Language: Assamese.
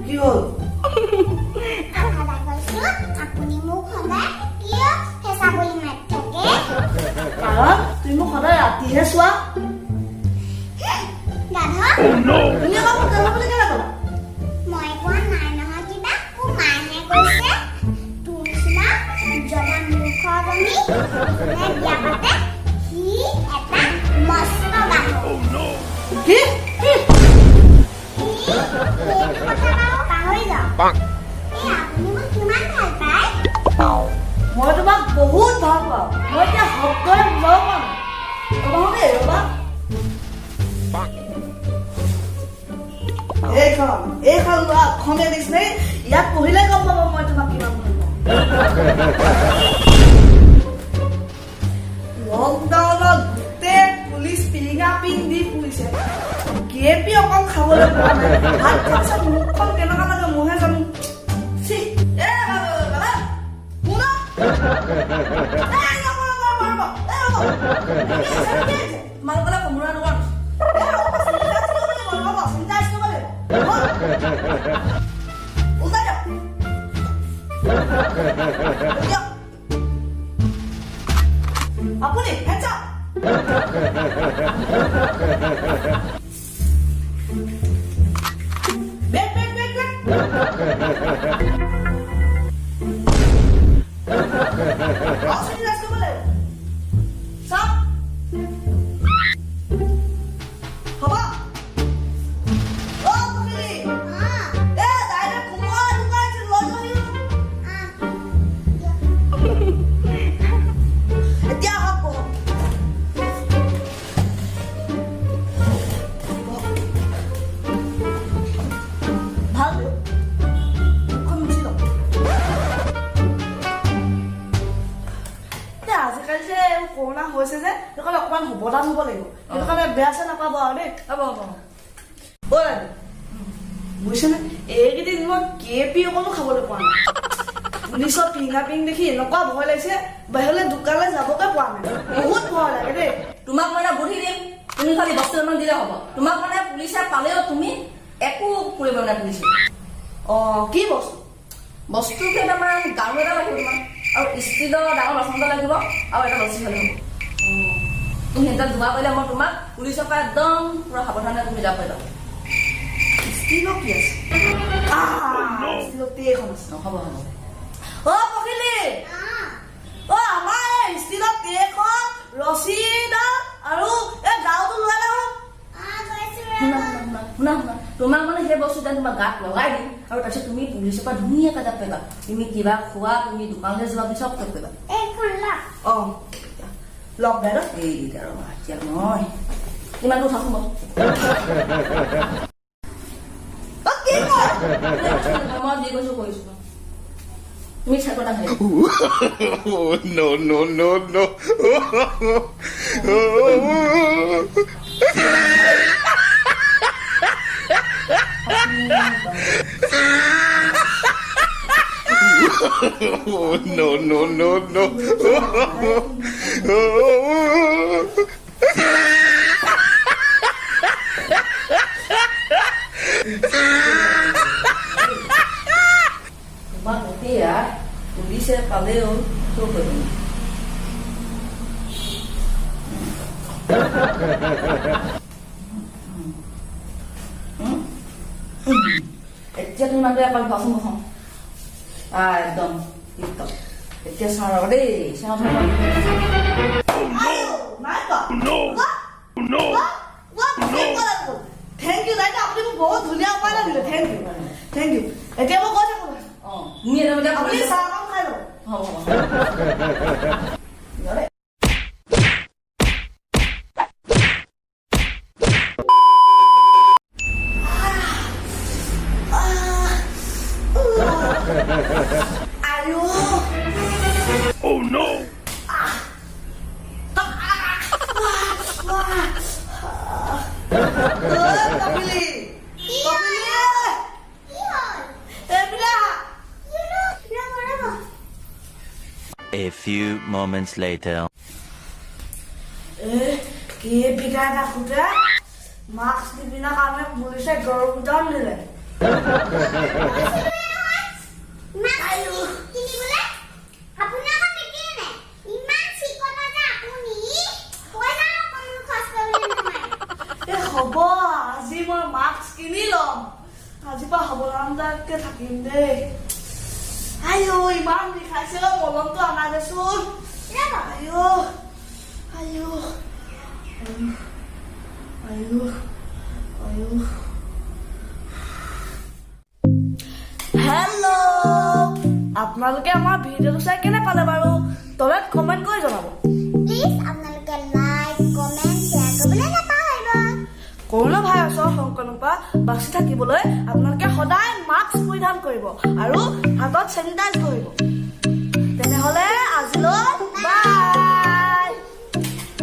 কি হ'ল? কথা এটা কৈছো, আপুনি মোক সদায় কিয় ফেঁচা বুলি মাতি থাকে? কাৰণ তুমি মোক সদায় ৰাতিহে চোৱা। গাধ। তুমি আকৌ মোক গাধ বুলি কেলে ক'লা? মই কোৱা নাই নহয় কিবা, মোৰ মায়েহে কৈছে। তোৰ নিচিনা জনা মূৰ্খজনী যোনে বিয়া পাতে সি এটা মস্ত গাধ। কি? সেইটো কথা বাৰু পাহৰি যাওক। এই আপুনি মোক কিমান ভাল পায়? মই তোমাক বহুত ভাল পাওঁ। মই এতিয়া শব্দৰে বুজাব পৰা নাই। ৰ'বা দেই, ৰ'বা। এইখন লোৱা অসমীয়া ডিক্সনেৰী। ইয়াত পঢ়িলে গম পাব মই তোমাক কিমান ভাল পাওঁ। লকডাউনত গোটেই পুলিচ পিঙা পিং দি ফুৰিছে। কেপি অকণ খাবলৈ পোৱা নাই। ভাত খোৱাৰ পিছত মুখখন কেনেকুৱা লাগে মইহে জানো। চি, এ বাবা, শুনা। এই, ৰ'ব, ৰ'ব, ৰ'ব, ৰ'ব। এই, ৰ'ব। কি আছে, কি আছে? তোমালোকলে কোমোৰা দোকান। এই, ৰ'ব, চিন্তা কৰিব লাগিব, ৰ'ব, চিন্তা কৰিব লাগিব। হ'ল। ওলাই দিয়ক। দিয়ক। আপুনি hands up. Back, back, back, back. আৰু চিন্তা কৰিব লাগিব। চাওক। হ'ব। অ, পখিলী। এ, ডাইৰেক্ট কোমোৰা দোকান আছে, লৈ যোৱাহি। দিয়ক। এতিয়া আহক, বহক। বহক। ভাল মুখখন মুচি লওক। এ, আজিকালি যে এইবোৰ কৰোণা হৈছে যে, সেইটো কাৰণে অকণমান সাৱধান হ'ব লাগিব। সেইটো কাৰণে বেয়া চেয়া নাপাব আৰু দেই। হ'ব হ'ব। ঐ বুজিছেনে, এইকেইদিন মই কেপি অকণো খাবলৈ পোৱা নাই। পুলিচৰ পিঙা পিং দেখি এনেকুৱা ভয় লাগিছে, বাহিৰলৈ দোকানলৈ যাবকে পোৱা নাই। বহুত ভয় লাগে দেই। তোমাক মই এটা বুদ্ধি দিম, তুমি খালি বস্তু কেইটামান দিলে হ'ব। তোমাক মানে পুলিচে পালেও তুমি একো কৰিব নাই পুলিচে। অ, কি বস্তু? বস্তু কেইটামান, গাৰু এটা লাগিব তোমাক, আৰু ষ্টীলৰ ডাঙৰ বাচন এটা লাগিব, আৰু এটা ৰছী হ'লে হ'ব। তুমি সেইডাল যোগাৰ কৰিলে মই তোমাক পুলিচৰ পৰা একদম পুৰা সাৱধানে তুমি যাব পাৰিবা। ষ্টীলৰ কি আছে? ষ্টীলৰ ট্ৰেখন আছে। অ, হ'ব হ'ব। অ পখিলী, অ আমাৰ এই ষ্টীলৰ ট্ৰেখন, ৰছীডাল আৰু এই গাৰুটো লৈ আহোঁ। গৈছো। শুনা। ৰ'ব। শুনা শুনা শুনা শুনা, তোমাক মানে সেই বস্তু যেন তোমাক গাত লগাই দিম আৰু তাৰপিছত তুমি পুলিচৰ পৰা ধুনীয়াকৈ যাব পাৰিবা। তুমি কিবা খোৱা, তুমি দোকানলৈ যোৱা, তুমি চব কৰিব পাৰিবা। এইখন লওক। অ, লওক বাইদেউ। এই আৰু এতিয়া মই কিমানটো উঠাচোন বাৰু। অ, কি কয়? মই যি কৈছো কৰিছো, তুমি চাকৰি এটা খাই। No, no, no, no. No, no, no, no. তোমাক এতিয়া পুলিচে পালেও একো কৰিব নোৱাৰে। এতিয়া তুমি মানুহটো এপাক ভাচোন বখাওঁ। একদম টিপটপ। এতিয়া চাওঁ ৰ'বা দেই, চাওঁ চাওঁ। নাই পোৱা। Thank U বাইদেউ, আপুনি মোক বহুত ধুনীয়া উপায় এটা দিলে। Thank U, thank U. এতিয়া মই গৈ থাকো। অঁ, তুমি এতিয়া আপুনি চাহ অকণ খাই ল'ব। হ'ব হ'ব। আয়ো। Oh no! Kapili, Kapili. কি হ'ল? এইপিনে আহা। কি হ'ল? ৰ'ব ৰ'ব। A few moments later. এ কি পিকাই থাকোতে মাস্ক নিপিন্ধা কাৰণে পুলিচে গৰম উজান দিলে। ইমান কিনিবলে আপুনি আকৌ নিকিনে। ইমান চিকটা যে আপুনি, পইচা অকণো খৰচ কৰিবলৈ নোৱাৰে। এ হ'ব, আজি মই মাস্ক কিনি ল'ম। আজিৰ পৰা সাৱধানতাকে থাকিম দেই। আইঅ, ইমান বিষাইছে অ, মলমটো আনা দেচোন। ৰ'ব। আইঅ, আইঅ, আইঅ, আইঅ। হেল্ল', আপোনালোকে আমাৰ ভিডিঅ'টো চাই কেনে পালে বাৰু তলত কমেণ্ট কৰি জনাব। প্লিজ আপোনালোকে লাইক, কমেণ্ট, শ্বেয়াৰ কৰিবলৈ নাপাহৰিব। কৰোণা ভাইৰাছৰ সংক্ৰমণৰ পৰা বাচি থাকিবলৈ আপোনালোকে সদায় মাস্ক পৰিধান কৰিব আৰু হাতত চেনিটাইজ কৰিব। তেনেহ'লে আজিলৈ